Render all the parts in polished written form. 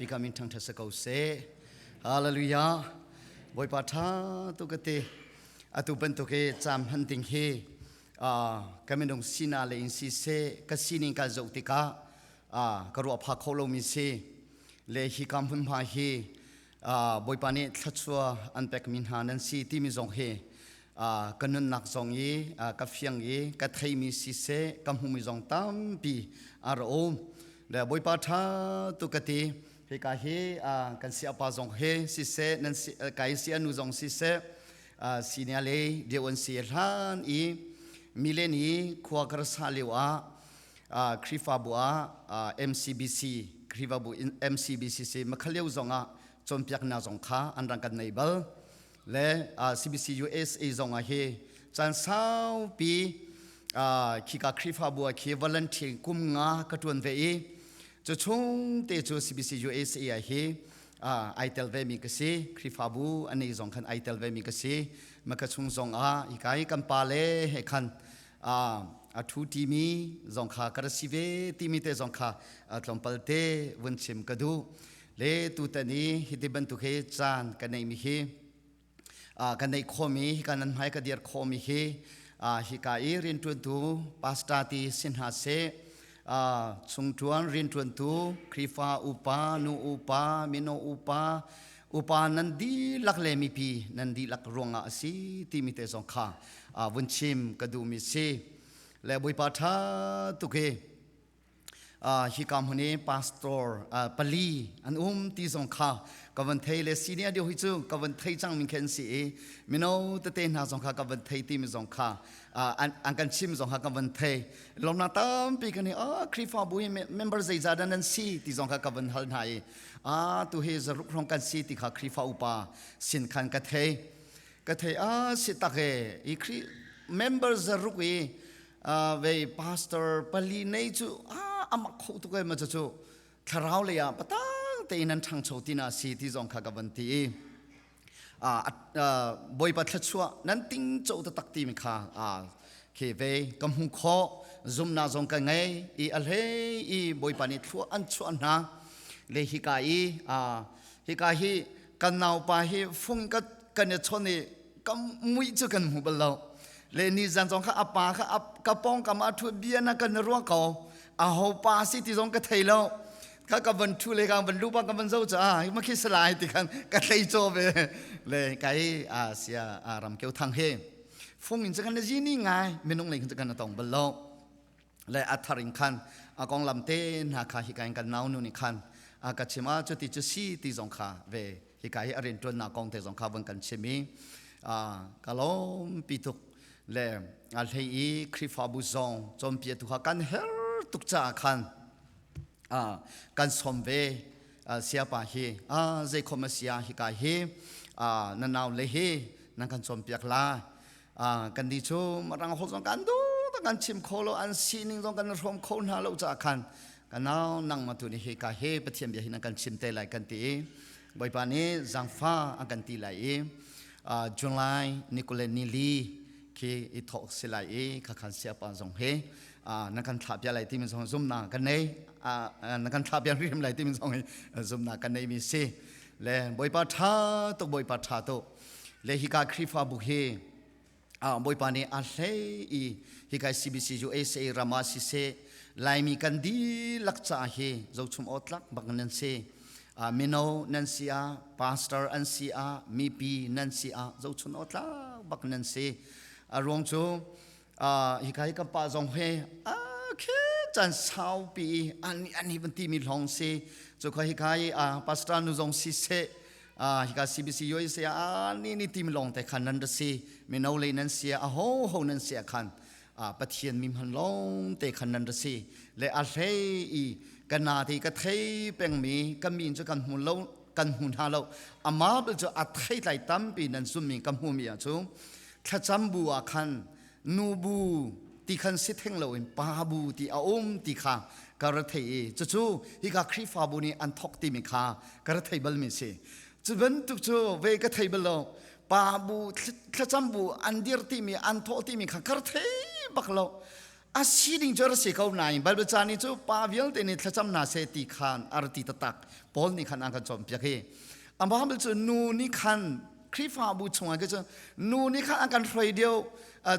tampi ka min thangṭhat si ko seh. Hallelujah. Bawipa ṭha tu ka ti. Atu bantuk hi caam hman ding hi ka minung sina le in si seh ka sining kan zoh tikah ka ruah pha kho lomi si. Le hi ka hmunhma hi Bawipa nih thluachuah an pekmi hna nan si timi zong hi ka nunnak zong i ka fiang i ka theimi siseh ka hmumi zong tampi a ra um. Le Bawipa ṭha tu ka ti. Hika hi kan siapa zong hi siseh nan si kai si anu zong siseh sinia le deu an si hlan i milen i khua ka sa lio ah Khrihfabu ah MCBC Khrihfabu MCBC si makhalio zong ah cawnpiaknak zong kha an rang kan nei bal le CBC USA zong ah hi caan saupi khika Khrihfabu ah khi volunteer kum nga ka tuan ve i cu chung te cu CBC USA ah hi ai tel ve mi ka si. Khrihfabu ani zong khan ai tel ve mi ka si. Maka chung zong ah hikai kan pa le he khan a thu timi zong kha ka ra si ve timi te zong kha tlawmpal te vun chim ka duh. Le tutan i hiti bantuk hi caan ka neih mi hi ka neih khawmi hika nan hmai ka dir khawmi hi hika i rianṭuantu pastor ti si hna seh, chungṭuan rianṭuantu Khrihfa upa, nu upa, mino upa, upa nan dihlak le mipi nan dihlak ruangah a si timi te zong kha vun chim ka duhmi si. Le Bawipa ṭha tuk hi hika hmun i pastor pali an um ti zong kha ka van thei le senior deuh hi cu ka van thei cang min khen si i mino tete hna zong kha ka van thei ti mi zong kha an kan chim zong kha ka van thei. Lawmnak tampi kan i Khrihfabu hi member zeizah dah nan si ti zong kha ka van hal hna i a tu hi zaruk hrawng kan si ti kha Khrihfa upa sin khan ka thei. Ka thei a si tak e i Khrih member zaruk i vei pastor pali nei cu amak kho tuk e ma cu cu thlarau lei ah patang tein an ṭhangcho tina si ti zong kha ka van ti i Bawipa thluachuah nan ting cho taktak ti mi kha khi ve ka hmu khawh. Zumna zong ka ngei i a hlei i Bawipa nih thlua an chuah hna le hika i hika hi kan naupa hi fung ka kan i chon i ka mui cu kan hmu bal lo. Le ni zan zong kha a pa kha ka pawng kam ah thu bia na kan ruang ko, a ho pa si ti zong ka thei lo. Kha ka van thu le ka van lu pa ka van zo cha hi ma khi salai ti khan ka thlei cho ve le kai a sia a ram keu thang he fung in kan zi ni ngai minung le kan kan tong bal lo. Le a thar in khan a kong lam te hna kha hi kan kan nau nu ni khan a ka chim a chu ti chu si ti zong kha ve hi ka hi a rian tuan na kong te zong kha van kan chim i ka lawm pi tuk. Le a hlei i Khrihfabu zong cawnpia tu kha kan her tuk caah khan kan som ve siapa hi zei khom a sia hi ka hi na nau le hi nan kan cawnpiak la. Kan ni cu marang hol zong kan du kan chim kho lo, an sining zong kan hrawm kho hna lo caah khan kan nau nang ma tu ni hi ka he Pathian bia hi nan kan chim te lai kan ti i Bawipa nih zangfa an kan ti lai i July ni kule ni li khi i thawk si lai i kha khan siapa zong he nan kan thlah bia lai timi zong zumna kan nei, nan kan thlah bia rim lai timi zong hi zumna kan nei mi si. Le Bawipa tha tuk, Bawipa tha tuk. Le hika Khrihfabu hi Bawipa nih a hlei i hika CBC USA ram ah siseh Laimi kan dihlak caah hi zochum awtlak bak nan si. Mino nan si ah, pastor an si ah, mipi nan si ah zochun awtlak bak nan si. A ruang cu hika hi kan pa zong he a khe chan saupi an an hi ban ti mi hlong si cu kha hika hi pastor nu zong si seh hika CBC USA a ni ni tim long te khan nan ra si, mino le nan si a ho ho nan si khan Pathian mi hman long te khan nan ra si. Le a hlei i ka na te ka thei peng mi ka min cu kan hmu lo, kan hmu hna lo, ama bel cu a thei tlai tampi nan zum mi ka hmu mi ah cu thlacam bu ah khan nu bu ti khan si theng lo in pa bu ti a um ti kha ka ra thei i cucu hika Khrihfabu nih an thok ti mi kha ka ra thei bal mi si. Cu bantuk cu ve ka thei bal lo. Pa bu thlacam bu an dir ti mi an thawh ti mi kha ka ra thei bak lo. A si ding cu a si ko nain Bible ca nih cu pa vialte nih thlacam hna seh ti khan a ra ti taktak. Paul nih khan an kan cawnpiak hi. A Bible cu nu nih khan Khrihfabu chungah khi cu nu nih khan an kan hruai deuh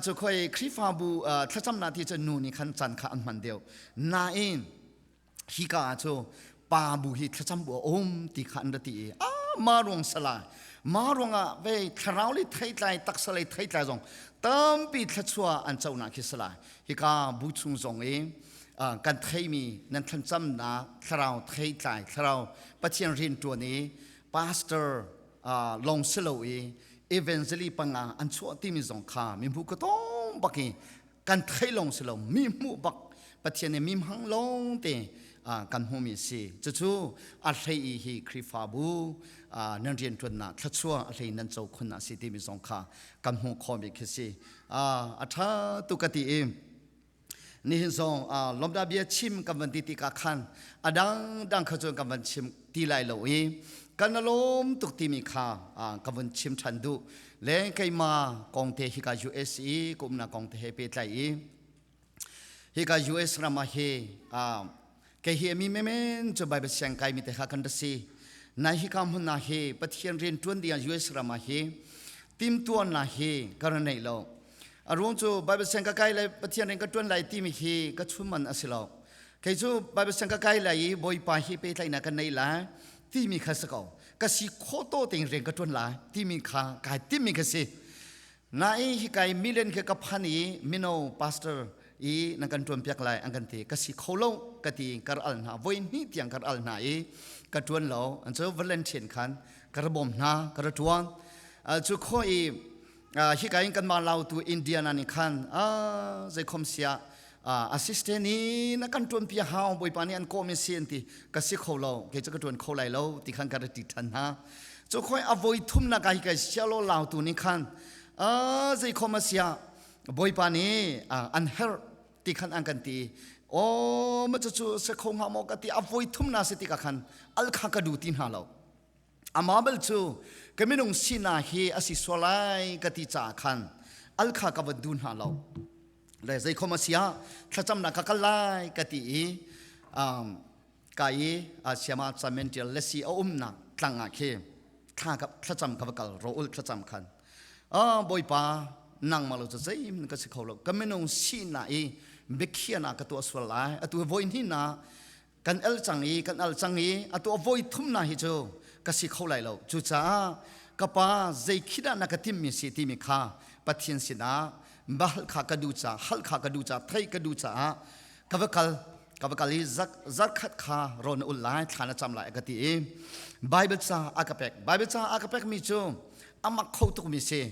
cu khoi Khrihfabu thlacamnak ti cu nu nih khan caan kha an hman deuh. Nain hika ah cu pa bu hi thlacam bu a um ti kha an ra ti i a ma ruang sala ma ruangah ve thlarau le theitlai taksa lei theitlai zong tampi thlachua an conak khi sala hika bu chung zong i kan theimi nan thlacamnak thlarau theitlai thlarau Pathian rian tuan i pastor long silo i evangeli panga an chuah timi zong kha mi hmu ka tom bak i kan thei lawng si lo mi hmuh bak Pathian nih mi hmang lawng te kan hmuhmi si cucu a hlei i hi Khrihfabu nan rianṭuannak thluachuah a hlei nan co khun ah si timi zong kha kan hmuh khawhmi khi si a ṭha tu ka ti i nihin zong lomda bia chim kan van ti tikah khan a dangdang kha cun kan van chim ti lai lo i kan lawm tuk timi kha ka vun chim ṭhan duh le keima kong te hika US i ka umnak kong te he pehtlai i hika US ram ah hi kei hi mi memen cu Bible siang kai mi te kha kan ra si nai hika hmun na hi Pathian rian ṭuan ding US ram ah hi timtuan na hi ka ra nei lo a ruang cu Bible siang ka kai lai Pathian rian ka ṭuan lai timi hi ka chunman a si lo kei cu Bible siang ka kai lai i Bawipa hi pehtlaihnak ka nei lai timi kha si ko ka si khawh to tein rian ka ṭuan lai timi kha kai timmi kha si nain hi kai million khi ka phan i mino pastor i nan kan ṭuan piak lai an kan ti ka si kho lo ka ti kar al hna voi hnih tiang kar al hna i ka ṭuan lo an cu volunteer khan ka ra bawm hna ka ra ṭuan cu kho i hika in kanmah lautu Indiana nih khan zeikhom siah assistant i na kan ṭuan pi hau bawipa nih an kawh mi si an ti ka si kho lo kei cu ka ṭuan kho lai lo ti khan ka ra ti ṭhan hna cu khoi a voi thum nak ah hika sialo lautu nih khan zeikhom a siah bawipa nih an herh ti khan an kan ti aw ma cu se kho hnga maw ka ti a voi thum na si tikah khan al kha ka du ti hna lo Amah bal cu ka minung sinak hi a si sual lai ka ti caah khan al kha ka van duh hna lo. Le zeikhom a si ah thlacamnak ka kal lai ka ti i um, ka i siama camentil lesi a umnak tlang ah khi thla ka thlacam ka va kal ro-ul thlacam khan ah bawipa nangmah lo cu zeihmanh ka si kho lo ka minung sinak i biakhiahnak ka tuah sual lai atu voi hnih na Kan el cang i kan al cang i atu a voi thumnak hi cu ka si kho lai lo. Cucaah ka pa zei khi dah na ka timmi si timi kha Pathian sinah bahal kha ka duh caah hal kha ka duh caah thei ka duh caah ka va kal ka va kal i zarkhat kha rawn na ul lai thla na cam lai a ka ti i Bible ca a ka pek Bible ca a ka pekmi cu a mak kho tukmi si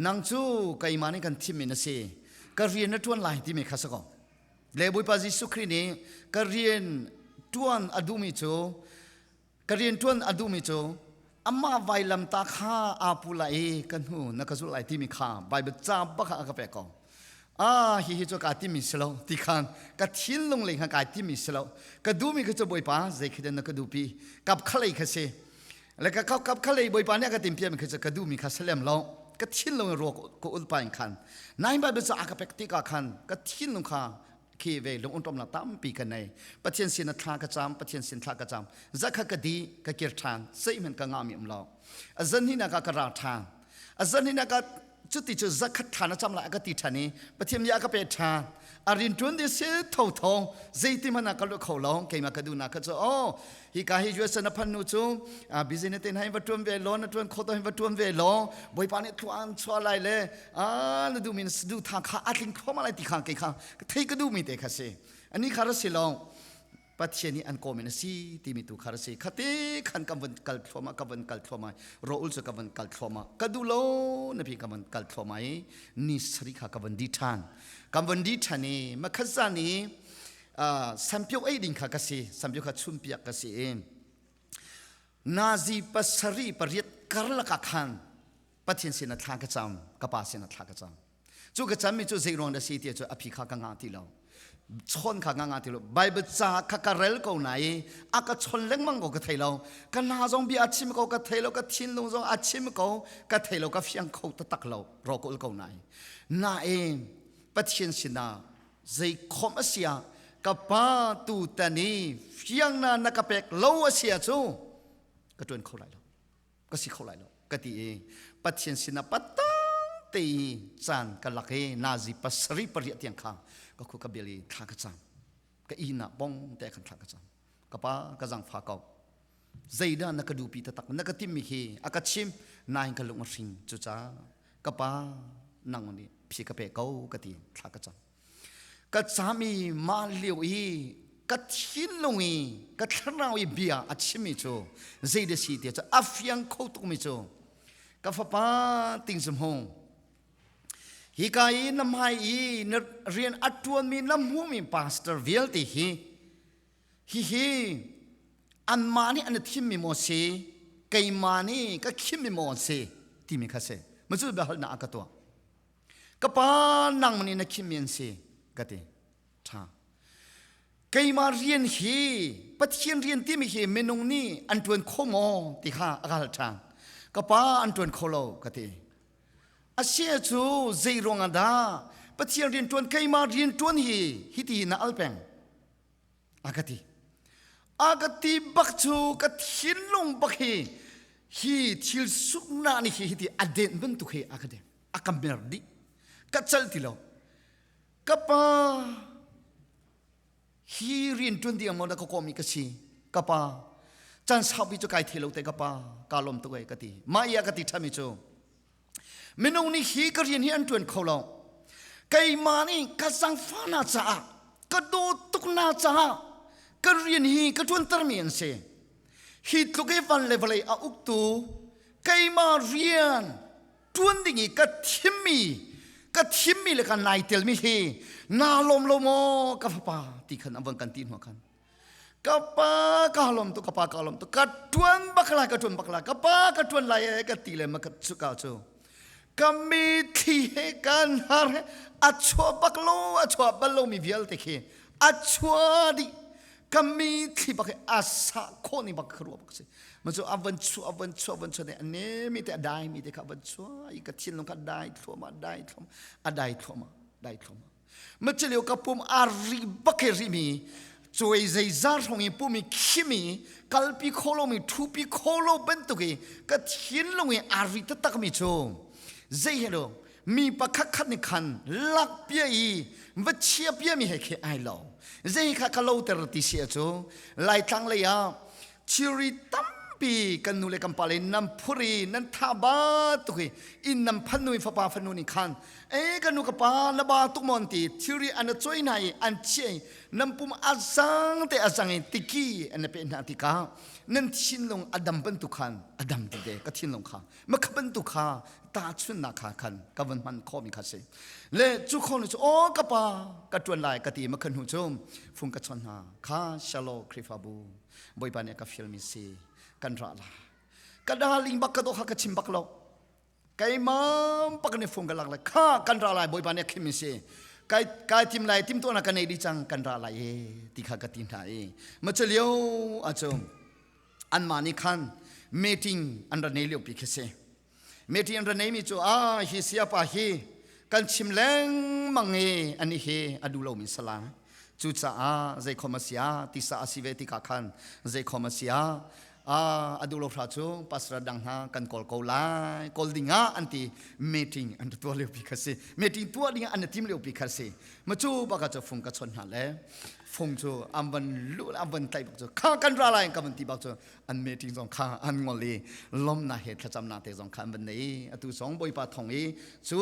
nang cu keimah nih kan thimmi na si ka rian na ṭuan lai timi kha si ko Le Bawipa Jesuh Khrih nih ka rian ṭuan a duhmi cu ka rian ṭuan a duhmi cu amah vailamta kha aa pu lai i ka hnu na ka zulh lai timi kha Bible ca bak ah a ka pek ko. Ah hihi cu kaa timi si lo ti khan ka thinlung lei khan kai timi si lo ka duhmi kha cu Bawipa zei khi na ka duhpi kap khalei kha si le ka kap kap khalei Bawipa nih a ka timpiami kha cu ka duhmi kha salem lo ka thinlung in ruak ka ulpa in khan nain Bible cu a ka pek tikah khan ka thinlung kha khi ve lung unṭomnak tampi ka nei Pathian sin thla ka cam Pathian sin thla ka cam zakha ka di ka kir ṭhan zeihmanh ka ngahmi um lo a zan hinak ah ka ra ṭhan a zan hinak ah cuti cu zakhat thla na cam lai ka ti ṭhan i Pathian bia ka pe ṭhan a rin ṭuan ding si tho tho zeiti hmanh ah ka lu kho lo keimah ka duhnak kha cu oh hi ka hi US na phan nu cu business te hin va ṭuan ve law na ṭuan kho to hin va ṭuan ve law Bawipa nih thluan chuah lai le a na duhmi na duh tha kha a tling thluahmah lai ti kha kei kha thei ka duhmi te kha si ani kha ra si lo Pathian nih an kawm in a si timi tu kha a si. Khate khan kan vun kal thluahmah, ka vun kal thluahmah, rawul cu ka vun kal thluahmah. Ka duh lo na pi ka vun kal thluahmah i ni sari kha ka vun di ṭhan. Kan vun di ṭhan i makhat zan i sampiok ei ding kha ka si, sampiok kha chumpiak ka si i nazi pasarih pariat karlak ah khan Pathian sin ah thla ka cam, ka pa sin ah thla ka cam. Cu ka cammi cu zei ruang dah si ti cu a phi kha ka ngah ti lo. Chawn kha ka ngah ti lo. Bible ca kha ka rel ko na i a ka chawn lengmang ko ka thei lo. Ka hna zong bia a chim ko ka thei lo, ka thinlung zong a chim ko ka thei lo, ka fiang kho taktak lo, ro ka ul ko na i. Nain Pathian sinah Zei khom a si ah ka pa tu tan i fiangna na ka pek lo a si ah cu ka ṭuan kho lai lo. Ka si kho lai lo ka ti i Pathian sinah patang te i caan ka lak i nazi pasarih pariah tiang kha ka khu ka bel i thla ka cam. Ka ihnak bong te khan thla ka cam. Ka pa ka zangfa ko. Zeidah na ka duhpi taktak na ka timmi hi a ka chim nain ka lung a hring cucaah ka pa nang nih phi ka pe ko ka ti thla ka cam. Ka cam i mah lio i ka thinlung i ka thlarau i bia a chimmi cu zeidah si ti cu a fiang kho tukmi cu ka fapa ting zum hung hika i na hmai i na rian a ṭuanmi na hmuhmi pastor vialte hi Hihi anmah nih an i thimmi maw si, keimah nih ka khimmi maw si timi kha si. Macu biahalnak a ka tuah. Ka pa nang nih na khimmi an si ka ti. Ṭha. Keimah rian hi Pathian rian timi hi minung nih an ṭuan kho maw ti kha a ka hal ṭhan. Ka pa an ṭuan kho lo ka ti. A si cu zei ruangah dah Pathian rian ṭuan keimah rian ṭuan hi hiti na al peng. A ka ti. A ka ti bak cu ka thinlung bak hi hi thil suknak nih hi hiti a den bantuk hi a ka den. A ka mer dih. Ka cal ti lo. Ka pa hi rian ṭuan ding maw na ka kawmi ka si. Ka pa caan saupi cu kai thei lo te ka pa ka lawm tuk ei ka ti. Mah i a ka ti ṭhami cu Minung nih hi ka rian hi an ṭuan kho lo. Keimah nih ka zangfahnak caah, ka dawt tuknak caah ka rian hi ka ṭuantermi an si. Hi tluk i van le vawlei a uktu keimah rian ṭuan ding i ka thimmi ka thimmi le ka nai telmi hi naa lawm lo maw ka fapa ti khan a von kan ti hnu khan Ka pa ka lawm tuk ka pa ka lawm tuk ka tuan bak lai ka tuan bak lai ka pa ka tuan lai e ka ti le ma ka chuka cu ka mitthli he kan har he a chuah bak lo a chuah bal lo mi vialte khi a chuah dih ka mitthli bak he a sa khawh ning bak ka ruah bak si ma cu a van chuah a van chuah a van chuah a ne mi te a dai mi te kha a van chuah i ka thinlung kha dai thluahmah dai thluahmah a dai thluahmah dai thluahmah Macilio ka pum a ri bak he rimi cuai zeizar hrawng i pum i khimi kalpi kho lomi thupi kho lo bantuk i ka thinlung i a ri taktak mi cu zei he lo mi pakhat khat nih khan lak pia i va chia pia mi he khi ai lo zei kha ka lo ter ti si cu laitlang lei ah thilri tampi kan nu le kan pa le nan phur i nan tha ba tuk i inn nan phan nu i fapa fanu nih khan e ka nu ka pa na ba tuk maw an ti thilri an choi hna i an chiah i nan pum a zang te a zang i tiki an pe hna tikah nan thinlung a dam bantuk khan a dam ti ve ka thinlung kha ma kha bantuk kha tahchunnak kha khan ka van hman khawhmi kha si le cu kho nu cu aw ka pa ka ṭuan lai ka ti ma khan hnu cu fung ka chon hna kha shallow Khrihfabu Bawipa nih a ka fialmi si kan ra la ka darling bak ka do kha ka chim bak lo keimah pak nih fung ka lak lai kha kan ra lai Bawipa nih a khimmi si kai kai tim lai tim tuahnak ka nei dih cang kan ra lai e ti kha ka ti hna i ma cu lio ahcun anmah nih khan meeting an ra nei lio pi khi si meeting an ra neimi cu a hi siapa hi kan chim lengmang i ani hi a duh lomi sala cucaah zeikhom a si ah tisa a si ve tikah khan zeikhom a si ah a duh lo hra cu pastor dang hna kan kawl ko lai kawl ding ah an ti meeting an tuah lio pi kha si meeting tuah ding ah an tim lio pi kha si ma cu baka cu fung ka chon hna le fung cu an van lu an van tlaih bak cu kha kan ra lai ka van ti bak cu an meeting zong kha an ngol i lomnak he thlacamnak te zong kha an van nei atu zong Bawipa thong i cu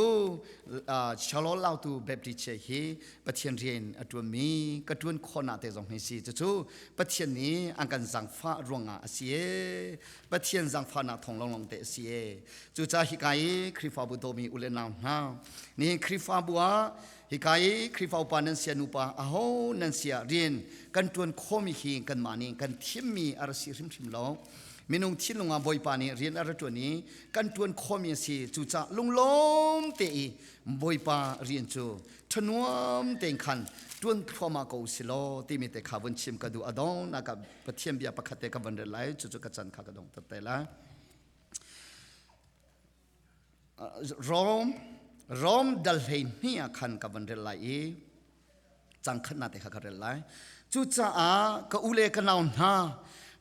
Shalom Lautu Baptist Church hi Pathian rian a ṭuanmi ka ṭuan khawhnak te zong hi si cucu Pathian nih an kan zangfah ruangah a si e Pathian zangfahnak thong longlong te a si e cucaah hika i Khrihfabu dawmi u le nau hna nihin Khrihfabu ah hika i Khrihfa upa nan sia nupa aho nan sia rian kan ṭuan khawmi hi kanmah nih kan thimmi a ra si hrimhrim lo minung thinlung ah Bawipa nih rian a ra ṭuan i kan ṭuan khawmi a si cucaah lunglawm te i Bawipa rian cu ṭhanuam tein khan ṭuan thluahmah ko si law timi te kha vun chim ka duh a dong nak ah Pathian bia pakhat te ka van rel lai cucu ka can kha ka dong te lai Rom Rom dal hlei hnih ah khan ka van rel lai i. Cang khatnak te kha ka rel lai. Cucaah ka u le ka nau hna,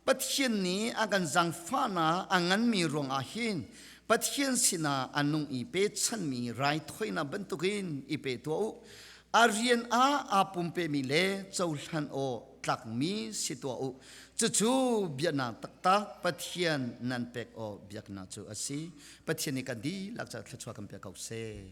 Pathian nih a kan zaangfahnak a nganmi ruangah hin Pathian sinah a nung i pechanmi raithawinak bantukin i pe tuah u. A rian ah aa pumpemi le cohlan aw tlakmi si tuah u. Cucu biaknak taktak Pathian nan pek aw biaknak cu a si. Pathian nih kan dihlak ca thluachuah kan pek ko seh.